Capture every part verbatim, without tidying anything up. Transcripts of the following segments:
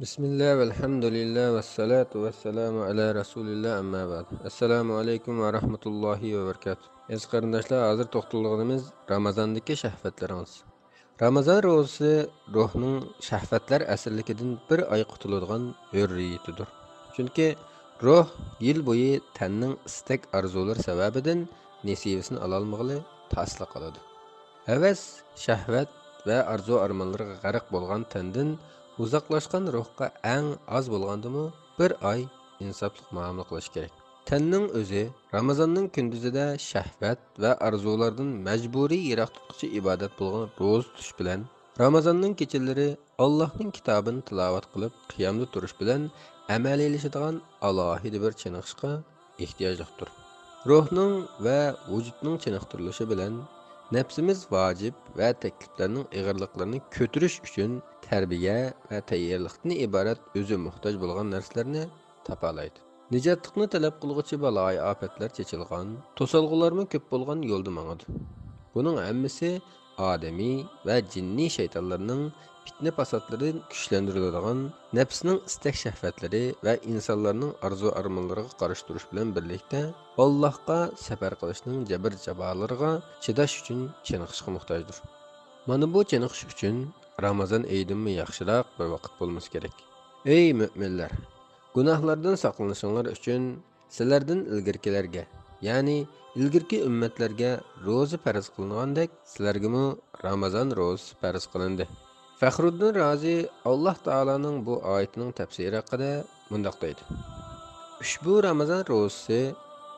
بىسمىللا، ۋەلھەمدۇلىللا، ۋەسسالاتۇ ۋەسسالامۇ ئەلا رەسۇلىللا، ئەمما بەئد. ئەسسالامۇ ئەلەيكۇم ۋە رەھمەتۇللاھى ۋە بەرىكاتۇھ. ئەزىز قېرىنداشلار، ھازىر توختىلىدىغىنىمىز رامازاندىكى شەھۋەتلىرىڭىز. رامازان روزىسى روھنىڭ شەھۋەتلەر ئەسىرلىكىدىن بىر ئاي قۇتۇلىدىغان ھۆررىيىتىدۇر. چۈنكى روھ يىل بويى تەننىڭ ئىستەك-ئارزۇلىرى سەۋەبىدىن نېسىۋىسىنى ئالالمىغىلى تاسلا قالىدۇ. ھەۋەس، شەھۋەت ۋە ئارزۇ-ئارمانلىرىغا غەرق بولغان تەندىن ئۇزاقلاشقان روھقا ئەڭ ئاز بولغاندىمۇ بىر ئاي ئىنساپلىق مۇئامىلە قىلىش كېرەك. تەننىڭ ئۆزى رامازاننىڭ كۈندۈزىدە شەھۋەت ۋە ئارزۇلاردىن مەجبۇرىي يىراق تۇتقۇچى ئىبادەت بولغان روزا تۇتۇش بىلەن، رامازاننىڭ كېچىلىرى ئاللاھنىڭ كىتابىنى تىلاۋەت قىلىپ قىيامدا تۇرۇش بىلەن ئەمەلىيلىشىدىغان ئالاھىدە بىر چېنىقىشقا ئېھتىياجلىقتۇر. روھنىڭ ۋە ۋۇجۇدنىڭ چېنىقتۇرۇلۇشى بىلەن نەپسىمىز ۋاجىپ ۋە تەكلىپلەرنىڭ ئېغىرلىقلىرىنى كۆتۈرۈش ئۈچۈن تەربىيە ۋە تەييارلىقتىن ئىبارەت ئۆزى موھتاج بولغان نەرسىلەرنى تاپالايدۇ. نىجاتلىقنى تەلەپ قىلغۇچى بالايىئاپەتلەر چېچىلغان، توسالغۇلارمۇ كۆپ بولغان يولدا ماڭىدۇ. بۇنىڭ ھەممىسى ئادەمىي ۋە جىننىي شەيتانلارنىڭ پىتنە-پاساتلىرى كۈچلەندۈرۈلىدىغان، نەپسنىڭ ئىستەك-شەھۋەتلىرى ۋە ئىنسانلارنىڭ ئارزۇ-ئارمانلىرىغا قارشى تۇرۇش بىلەن بىرلىكتە ئاللاھقا سەپەر قىلىشنىڭ جەبىر-جاپالىرىغا چىداش ئۈچۈن چېنىقىشقا موھتاجدۇر. مانا بۇ چېنىقىش ئۈچۈن رامازان ئېيىدىنمۇ ياخشىراق بىر ۋاقىت بولمىسا كېرەك. ئەي مۆمىنلەر! گۇناھلاردىن ساقلىنىشىڭلار ئۈچۈن سىلەردىن ئىلگىرىكىلەرگە، يەنى ئىلگىرىكى ئۈممەتلەرگە روزا پەرز قىلىنغاندەك، سىلەرگىمۇ رامازان روزىسى پەرز قىلىندى. فەخرۇددىن رازى ئاللاھ تائالانىڭ بۇ ئايىتىنىڭ تەپسىرى ھەققىدە مۇنداق دەيدۇ: ئۇشبۇ رامازان روزىسى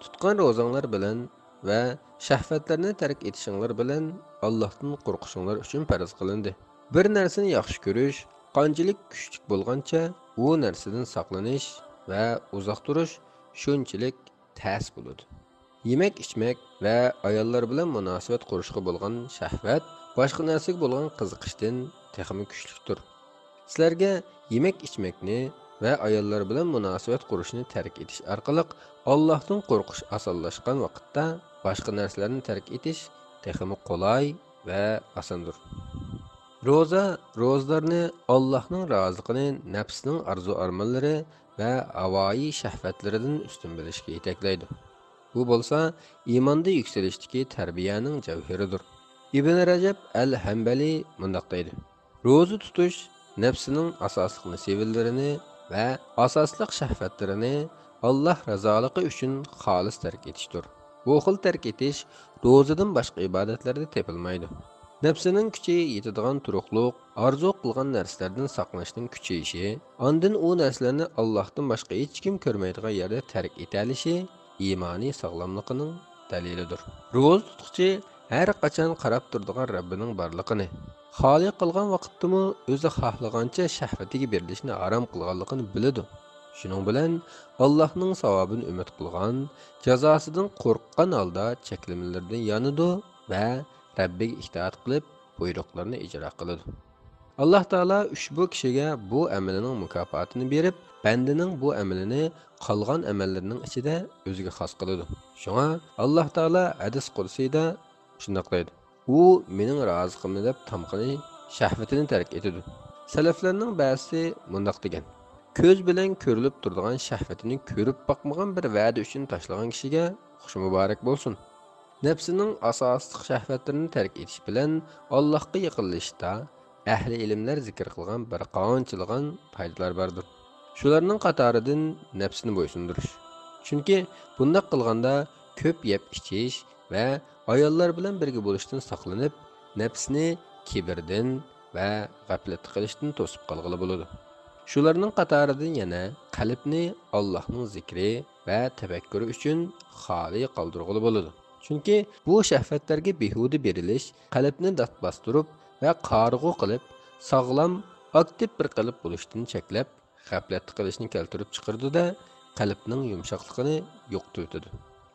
تۇتقان روزاڭلار بىلەن ۋە شەھۋەتلەرنى تەرك ئېتىشىڭلار بىلەن ئاللاھتىن قورقۇشۇڭلار ئۈچۈن پەرز قىلىندى. بىر نەرسىنى ياخشى كۆرۈش قانچىلىك كۈچلۈك بولغانچە، ئۇ نەرسىدىن ساقلىنىش ۋە ئۇزاق تۇرۇش شۇنچىلىك تەس بولىدۇ. يېمەك-ئىچمەك ۋە ئاياللار بىلەن مۇناسىۋەت قۇرۇشقا بولغان شەھۋەت باشقا نەرسىگە بولغان قىزىقىشتىن تېخىمۇ كۈچلۈكتۇر. سىلەرگە يېمەك-ئىچمەكنى ۋە ئاياللار بىلەن مۇناسىۋەت قۇرۇشنى تەرك ئېتىش ئارقىلىق ئاللاھتىن قورقۇش ئاسانلاشقان ۋاقىتتا، باشقا نەرسىلەرنى تەرك ئېتىش تېخىمۇ قولاي ۋە ئاساندۇر. روزا روزىدارنى ئاللاھنىڭ رازىلىقىنى نەپسىنىڭ ئارزۇ-ئارمانلىرى ۋە ھاۋايى شەھۋەتلىرىدىن ئۈستۈن بىلىشكە يېتەكلەيدۇ. بۇ بولسا ئىماندا يۈكسىلىشتىكى تەربىيەنىڭ جەۋھىرىدۇر. ئىبن رەجەب ئەل ھەمبەلى مۇنداق دەيدۇ: روزا تۇتۇش نەپسىنىڭ ئاساسلىق نېسىۋىلىرىنى ۋە ئاساسلىق شەھۋەتلىرىنى ئاللاھ رازالىقى ئۈچۈن خالىس تەرك ئېتىشتۇر. بۇ خىل تەرك ئېتىش روزىدىن باشقا ئىبادەتلەردە تېپىلمايدۇ. نەپسىنىڭ كۈچى يېتىدىغان تۇرۇقلۇق ئارزۇ قىلغان نەرسىلەردىن ساقلىنىشنىڭ كۈچىيىشى، ئاندىن ئۇ نەرسىلەرنى ئاللاھتىن باشقا ھېچكىم كۆرمەيدىغان يەردە تەرك ئېتەلىشى ئىمانىي ساغلاملىقىنىڭ دەلىلىدۇر. روزا تۇتقۇچى ھەر قاچان قاراپ تۇرىدىغان رەببىنىڭ بارلىقىنى، خالىي قىلغان ۋاقىتتىمۇ ئۆزى خاھلىغانچە شەھۋىتىگە بېرىلىشنى ھارام قىلغانلىقىنى بىلىدۇ. شۇنىڭ بىلەن ئاللاھنىڭ ساۋابىنى ئۈمىد قىلغان، جازاسىدىن قورققان ھالدا چەكلىمىلىرىدىن يانىدۇ ۋە رەببىگە ئىتائەت قىلىپ، بۇيرۇقلىرىنى ئىجرا قىلىدۇ. ئاللاھ تائالا ئۇشبۇ كىشىگە بۇ ئەمىلىنىڭ مۇكاپاتىنى بېرىپ، بەندىنىڭ بۇ ئەمىلىنى قالغان ئەمەللىرىنىڭ ئىچىدە ئۆزىگە خاس قىلىدۇ. شۇڭا ئاللاھ تائالا ھەدىس قۇدسىيدا شۇنداق دەيدۇ: ئۇ مېنىڭ رازىقىمنى دەپ تامىقىنى، شەھۋىتىنى تەرك ئېتىدۇ. سەلەفلەرنىڭ بەزىسى مۇنداق دېگەن: كۆز بىلەن كۆرۈلۈپ تۇرىدىغان شەھۋىتىنى كۆرۈپ باقمىغان بىر ۋەدە ئۈچۈن تاشلىغان كىشىگە خۇش مۇبارەك بولسۇن. نەپسىنىڭ ئاساسلىق شەھۋەتلىرىنى تەرك ئېتىش بىلەن ئاللاھقا يېقىنلىشىشتا ئەھلى ئىلىملەر زىكىر قىلغان بىر قانچىلىغان پايدىلار باردۇر. شۇلارنىڭ قاتارىدىن نەپسىنى بويسۇندۇرۇش. چۈنكى بۇنداق قىلغاندا كۆپ يەپ ئىچىش ۋە ئاياللار بىلەن بىرگە بولۇشتىن ساقلىنىپ، نەپسىنى كىبىردىن ۋە غەپلەتتە قېلىشتىن توسۇپ قالغىلى بولىدۇ. شۇلارنىڭ قاتارىدىن يەنە قەلبنى ئاللاھنىڭ زىكرى ۋە تەپەككۇرى ئۈچۈن خالىي قالدۇرغىلى بولىدۇ. چۈنكى بۇ شەھۋەتلەرگە بىھۇدە بېرىلىش قەلبنى دات باستۇرۇپ ۋە قارىغۇ قىلىپ، ساغلام، ئاكتىپ بىر قەلب بولۇشتىن چەكلەپ، غەپلەتتە قېلىشنى كەلتۈرۈپ چىقىرىدۇ-دە، قەلبنىڭ يۇمشاقلىقىنى يوقىتىۋېتىدۇ.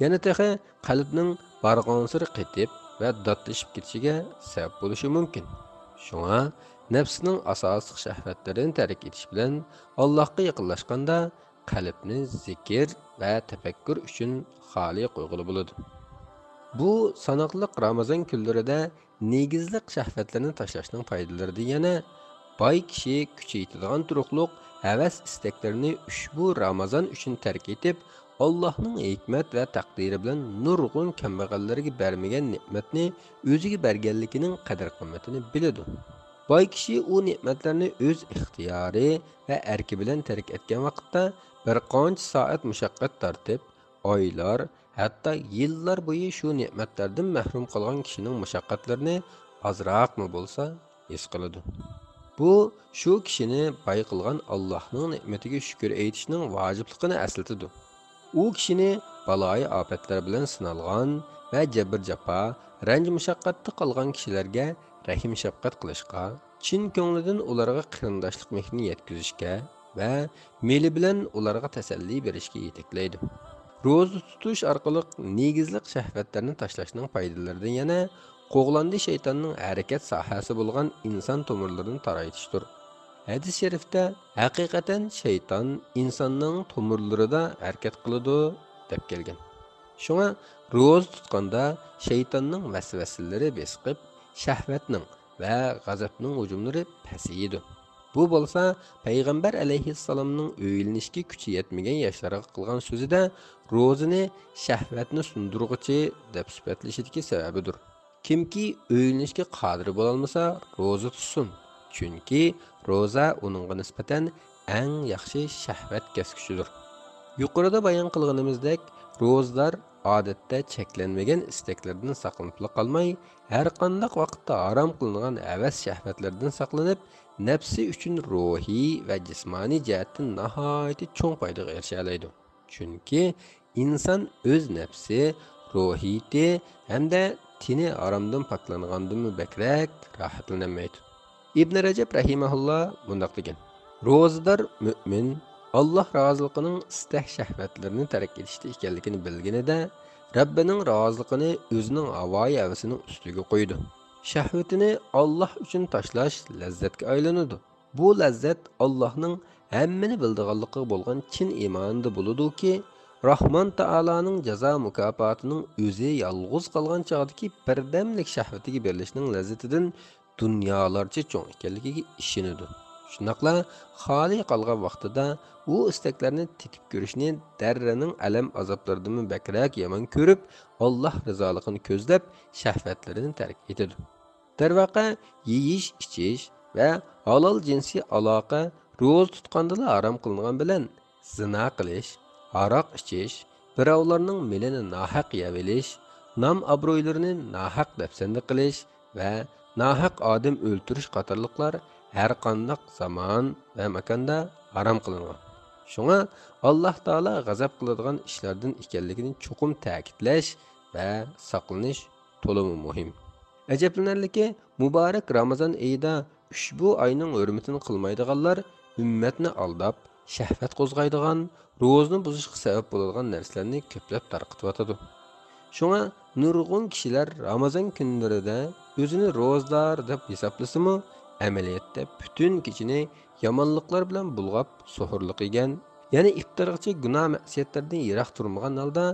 يەنە تېخى قەلبنىڭ بارغانسېرى قېتىپ ۋە داتلىشىپ كېتىشىگە سەۋەب بولۇشى مۇمكىن. شۇڭا نەپسىنىڭ ئاساسلىق شەھۋەتلىرىنى تەرك ئېتىش بىلەن ئاللاھقا يېقىنلاشقاندا، قەلبنى زىكىر ۋە تەپەككۇر ئۈچۈن خالىي قويغىلى بولىدۇ. بۇ ساناقلىق رامىزان كۈنلىرىدە نېگىزلىك شەھۋەتلەرنى تاشلاشنىڭ پايدىلىرىدىن يەنە باي كىشى كۈچىيىتىدىغان تۇرۇقلۇق ھەۋەس-ئىستەكلىرىنى ئۇشبۇ رامازان ئۈچۈن تەرك ئېتىپ، ئاللاھنىڭ ھېكمەت ۋە تەقدىرى بىلەن نۇرغۇن كەمبەغەللەرگە بەرمىگەن نېمەتنى ئۆزىگە بەرگەنلىكىنىڭ قەدىر-قىممىتىنى بىلىدۇ. باي كىشى ئۇ نېمەتلەرنى ئۆز ئىختىيارى ۋە ئەركى بىلەن تەرك ئەتكەن ۋاقىتتا، بىر قانچە سائەت مۇشەققەت تارتىپ، ئايلار، ھەتتا يىللار بويى شۇ نېمەتلەردىن مەھرۇم قالغان كىشىنىڭ مۇشەققەتلىرىنى ئازراقمۇ بولسا ھېس قىلىدۇ. بۇ شۇ كىشىنى باي قىلغان ئاللاھنىڭ نېمىتىگە شۈكۈر ئېيتىشنىڭ ۋاجىپلىقىنى ئەسلىتىدۇ. ئۇ كىشىنى بالايىئاپەتلەر بىلەن سىنالغان ۋە جەبىر-جاپا، رەنج-مۇشەققەتتە قالغان كىشىلەرگە رەھىم-شەپقەت قىلىشقا، چىن كۆڭلىدىن ئۇلارغا قېرىنداشلىق مېھرىنى يەتكۈزۈشكە ۋە مېلى بىلەن ئۇلارغا تەسەللى بېرىشكە يېتەكلەيدۇ. روزا تۇتۇش ئارقىلىق نېگىزلىق شەھۋەتلەرنى تاشلاشنىڭ پايدىلىرىدىن يەنە قوغلاندى شەيتاننىڭ ھەرىكەت ساھەسى بولغان ئىنسان تومۇرلىرىنى تارايتىشتۇر. ھەدىس شەرىفتە، ھەقىقەتەن شەيتان ئىنساننىڭ تومۇرلىرىدا ھەرىكەت قىلىدۇ، دەپ كەلگەن. شۇڭا روزا تۇتقاندا شەيتاننىڭ ۋەسۋەسىلىرى بېسىقىپ، شەھۋەتنىڭ ۋە غەزەپنىڭ ھۇجۇملىرى پەسىيىدۇ. بۇ بولسا پەيغەمبەر ئەلەيھىسسالامنىڭ ئۆيلىنىشكە كۈچى يەتمىگەن ياشلارغا قىلغان سۆزىدە روزىنى شەھۋەتنى سۇندۇرغۇچى دەپ سۈپەتلىشىدىكى سەۋەبىدۇر. كىمكى ئۆيلىنىشكە قادىر بولالمىسا، روزا تۇتسۇن. چۈنكى روزا ئۇنىڭغا نىسبەتەن ئەڭ ياخشى شەھۋەت كەسكۈچىدۇر. يۇقىرىدا بايان قىلغىنىمىزدەك، روزىدار ئادەتتە چەكلەنمىگەن ئىستەكلەردىن ساقلىنىپلا قالماي، ھەرقانداق ۋاقىتتا ھارام قىلىنغان ھەۋەس-شەھۋەتلەردىن ساقلىنىپ، نەپسى ئۈچۈن روھىي ۋە جىسمانىي جەھەتتىن ناھايىتى چوڭ پايدىغا ئېرىشەلەيدۇ. چۈنكى ئىنسان ئۆز نەپسى، روھىيىتى ھەمدە تېنى ھارامدىن پاكلانغاندىنمۇ بەكرەك راھەتلىنەلمەيدۇ. ئىبن رەجەب رەھىمەھۇللا مۇنداق دېگەن: روزىدار مۆمىن ئاللاھ رازىلىقىنىڭ ئىستەك-شەھۋەتلىرىنى تەرك ئېتىشتە ئىكەنلىكىنى بىلگىنىدە، رەببىنىڭ رازىلىقىنى ئۆزىنىڭ ھاۋايى-ھەۋىسىنىڭ ئۈستىگە قويىدۇ. شەھۋىتىنى ئاللاھ ئۈچۈن تاشلاش لەززەتكە ئايلىنىدۇ. بۇ لەززەت ئاللاھنىڭ ھەممىنى بىلىدىغانلىقىغا بولغان چىن ئىمانىدا بولىدۇكى، راھمان تائالانىڭ جازا مۇكاپاتىنىڭ ئۆزى يالغۇز قالغان چاغدىكى بىردەملىك شەھۋىتىگە بېرىلىشنىڭ لەززىتىدىن دۇنيالارچە چوڭ ئىكەنلىكىگە ئىشىنىدۇ. شۇنداقلا خالىي قالغان ۋاقتىدا ئۇ ئىستەكلەرنى تېتىپ كۆرۈشنى دەررىنىڭ ئەلەم-ئازابلىرىدىنمۇ بەكرەك يامان كۆرۈپ، ئاللاھ رىزالىقىنى كۆزلەپ، شەھۋەتلىرىنى تەرك ئېتىدۇ. دەرۋەقە، يېيىش-ئىچىش ۋە ھالال جىنسىي ئالاقە روزا تۇتقاندىلا ھارام قىلىنغان بىلەن، زىنا قىلىش، ھاراق ئىچىش، بىراۋلارنىڭ مېلىنى ناھەق يەۋېلىش، نام-ئابرۇيلىرىنى ناھەق دەپسەندە قىلىش ۋە ناھەق ئادەم ئۆلتۈرۈش قاتارلىقلار ھەرقانداق زامان ۋە ماكاندا ھارام قىلىنغان. شۇڭا ئاللاھ تائالا غەزەپ قىلىدىغان ئىشلاردىن ئىكەنلىكىنى چوقۇم تەكىتلەش ۋە ساقلىنىش تولىمۇ مۇھىم. ئەجەبلىنەرلىكى، مۇبارەك رامىزان ئېيىدا ئۇشبۇ ئاينىڭ ھۆرمىتىنى قىلمايدىغانلار ئۈممەتنى ئالداپ، شەھۋەت قوزغايدىغان، روزىنى بۇزۇشقا سەۋەب بولىدىغان نەرسىلەرنى كۆپلەپ تارقىتىۋاتىدۇ. شۇڭا نۇرغۇن كىشىلەر رامىزان كۈنلىرىدە ئۆزىنى روزىدار دەپ ھېسابلىسىمۇ، ئەمەلىيەتتە پۈتۈن كېچىنى يامانلىقلار بىلەن بۇلغاپ، سوھۇرلۇق يېگەن، يەنە ئىپتارغىچە گۇناھ-مەئسىيەتلەردىن يىراق تۇرمىغان ھالدا،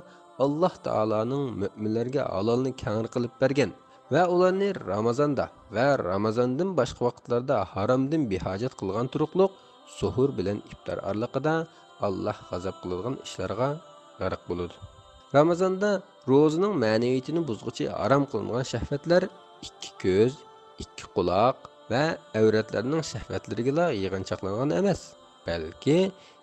ئاللاھ تائالانىڭ مۆمىنلەرگە ھالالنى كەڭرى قىلىپ بەرگەن ۋە ئۇلارنى رامازاندا ۋە رامازاندىن باشقا ۋاقىتلاردا ھارامدىن بىھاجەت قىلغان تۇرۇقلۇق سوھۇر بىلەن ئىپتار ئارىلىقىدا ئاللاھ غەزەپ قىلىدىغان ئىشلارغا غەرق بولىدۇ. رامازاندا روزىنىڭ مەنىۋىيىتىنى بۇزغۇچى ھارام قىلىنغان شەھۋەتلەر ئىككى كۆز، ئىككى قۇلاق ۋە ئەۋرەتلەرنىڭ شەھۋەتلىرىگىلا يىغىنچاقلانغان ئەمەس، بەلكى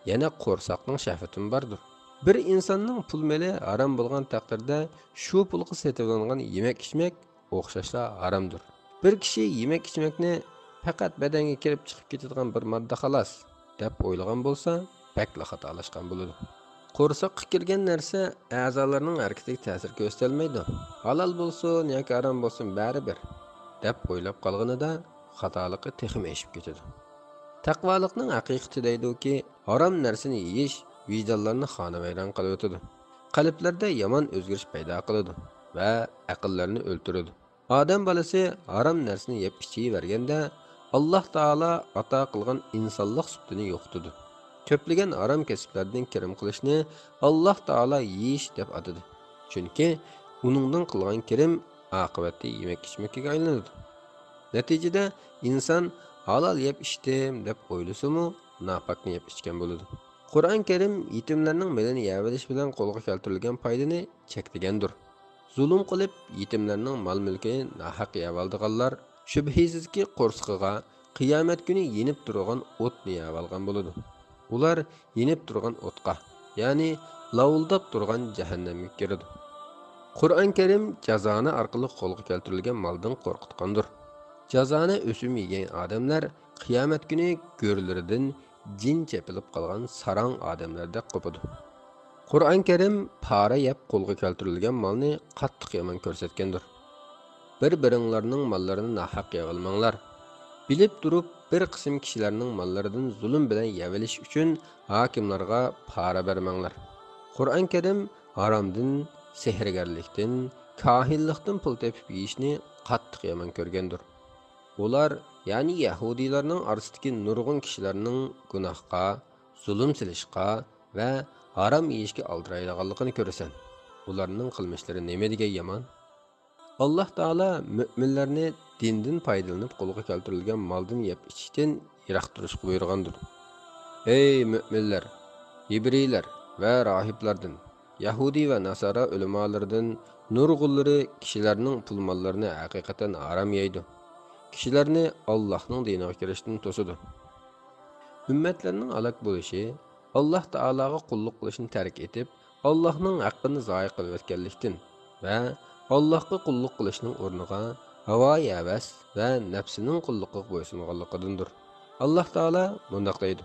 يەنە قورساقنىڭ شەھۋىتىمۇ باردۇر. بىر ئىنساننىڭ پۇل مېلى ھارام بولغان تەقدىردە، شۇ پۇلغا سېتىۋالىنغان يېمەك-ئىچمەك ئوخشاشلا ھارامدۇر. بىر كىشى يېمەك-ئىچمەكنى پەقەت بەدەنگە كىرىپ چىقىپ كېتىدىغان بىر ماددا خالاس، دەپ ئويلىغان بولسا، بەكلا خاتالاشقان بولىدۇ. قورساققا كىرگەن نەرسە ئەزالارنىڭ ھەرىكىتىگە تەسىر كۆرسىتەلمەيدۇ. ھالال بولسۇن ياكى ھارام بولسۇن، بەرىبىر، دەپ ئويلاپ قالغىنىدا، خاتالىقى تېخىمۇ ئېشىپ كېتىدۇ. تەقۋالىقنىڭ ھەقىقىتى دەيدۇكى، ھارام نەرسىنى يېيىش ۋىجدانلارنى خانىۋەيران قىلىۋېتىدۇ. قەلبلەردە يامان ئۆزگىرىش پەيدا قىلىدۇ ۋە ئەقىللەرنى ئۆلتۈرىدۇ. ئادەم بالىسى ھارام نەرسىنى يەپ ئىچىۋەرگەندە، ئاللاھ تائالا ئاتا قىلغان ئىنسانلىق سۈپىتىنى يوقىتىدۇ. كۆپلىگەن ھارام كەسىپلەردىن كىرىم قىلىشنى ئاللاھ تائالا يېيىش دەپ ئاتىدى. چۈنكى ئۇنىڭدىن قىلغان كىرىم ئاقىۋەتتە يېمەك-ئىچمەككە ئايلىنىدۇ. نەتىجىدە ئىنسان ھالال يەپ ئىچتىم دەپ ئويلىسىمۇ، ناپاكنى يەپ ئىچكەن بولىدۇ. قۇرئان كەرىم يېتىملەرنىڭ مېلىنى يەۋېلىش بىلەن قولغا كەلتۈرۈلگەن پايدىنى چەكلىگەندۇر. زۇلۇم قىلىپ، يېتىملەرنىڭ مال-مۈلكىنى ناھەق يەۋالىدىغانلار، شۈبھىسىزكى، قورسىقىغا قىيامەت كۈنى يېنىپ تۇرغان ئوتنى يەۋالغان بولىدۇ. ئۇلار يېنىپ تۇرغان ئوتقا، يەنى لاۋۇلداپ تۇرغان جەھەننەمگە كىرىدۇ. قۇرئان كەرىم جازانە ئارقىلىق قولغا كەلتۈرۈلگەن مالدىن قورقۇتقاندۇر. جازانە ئۆسۈم يېگەن ئادەملەر قىيامەت كۈنى گۆرلىرىدىن جىن چېپىلىپ قالغان ساراڭ ئادەملەردەك قوپىدۇ. قۇرئان كەرىم پارا يەپ قولغا كەلتۈرۈلگەن مالنى قاتتىق يامان كۆرسەتكەندۇر. بىر-بىرىڭلارنىڭ ماللىرىنى ناھەق يەۋالماڭلار. بىلىپ تۇرۇپ، بىر قىسىم كىشىلەرنىڭ ماللىرىدىن زۇلۇم بىلەن يەۋېلىش ئۈچۈن ھاكىملارغا پارا بەرمەڭلار. قۇرئان كەرىم ھارامدىن، سېھىرگەرلىكتىن، كاھىنلىقتىن پۇل تېپىپ يېيىشنى قاتتىق يامان كۆرگەندۇر. ئۇلار، يەنى يەھۇدىيلارنىڭ ئارىسىدىكى نۇرغۇن كىشىلەرنىڭ گۇناھقا، زۇلۇم سېلىشقا ۋە ھارام يېيىشكە ئالدىرايدىغانلىقىنى كۆرىسەن. ئۇلارنىڭ قىلمىشلىرى نېمە دېگەن يامان! ئاللاھ تائالا مۆمىنلەرنى دىندىن پايدىلىنىپ قولغا كەلتۈرۈلگەن مالدىن يەپ ئىچىشتىن يىراق تۇرۇشقا بۇيرۇغاندۇر. ئەي مۆمىنلەر، ئىبرىيلەر ۋە راھىبلاردىن، يەھۇدىي ۋە ناسارا ئۆلىمالىرىدىن نۇرغۇنلىرى كىشىلەرنىڭ پۇل-ماللىرىنى ھەقىقەتەن ھارام يەيدۇ. كىشىلەرنى ئاللاھنىڭ دىنىغا كىرىشتىن توسىدۇ. ئۈممەتلەرنىڭ ھالاك بولۇشى ئاللاھ تائالاغا قۇللۇق قىلىشنى تەرك ئېتىپ، ئاللاھنىڭ ھەققىنى زايە قىلىۋەتكەنلىكتىن ۋە ئاللاھقا قۇللۇق قىلىشنىڭ ئورنىغا ھاۋايى ھەۋەس ۋە نەپسىنىڭ قۇللۇقىغا بويسۇنغانلىقىدىندۇر. ئاللاھ تائالا مۇنداق دەيدۇ: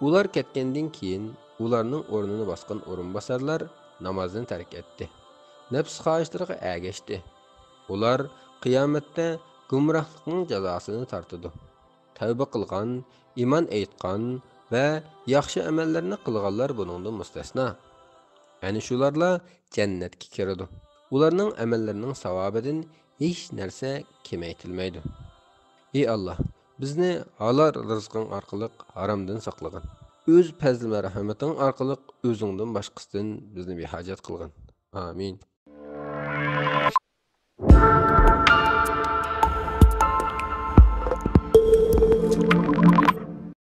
ئۇلار كەتكەندىن كېيىن ئۇلارنىڭ ئورنىنى باسقان ئورۇنباسارلار نامازنى تەرك ئەتتى، نەپس خاھىشلىرىغا ئەگەشتى. ئۇلار قىيامەتتە گۇمراھلىقنىڭ جازاسىنى تارتىدۇ. تەۋبە قىلغان، ئىمان ئېيتقان ۋە ياخشى ئەمەللەرنى قىلغانلار بۇنىڭدىن مۇستەسنا. ئەنە شۇلارلا جەننەتكە كىرىدۇ. ئۇلارنىڭ ئەمەللىرىنىڭ ساۋابىدىن ھېچ نەرسە كېمەيتىلمەيدۇ. ئى ئاللاھ، بىزنى ھالال رىزقىڭ ئارقىلىق ھارامدىن ساقلىغىن. ئۆز پەزلى مەرھەمىتىڭ ئارقىلىق ئۆزۈڭدىن باشقىسىدىن بىزنى بىھاجەت قىلغىن. ئامىن.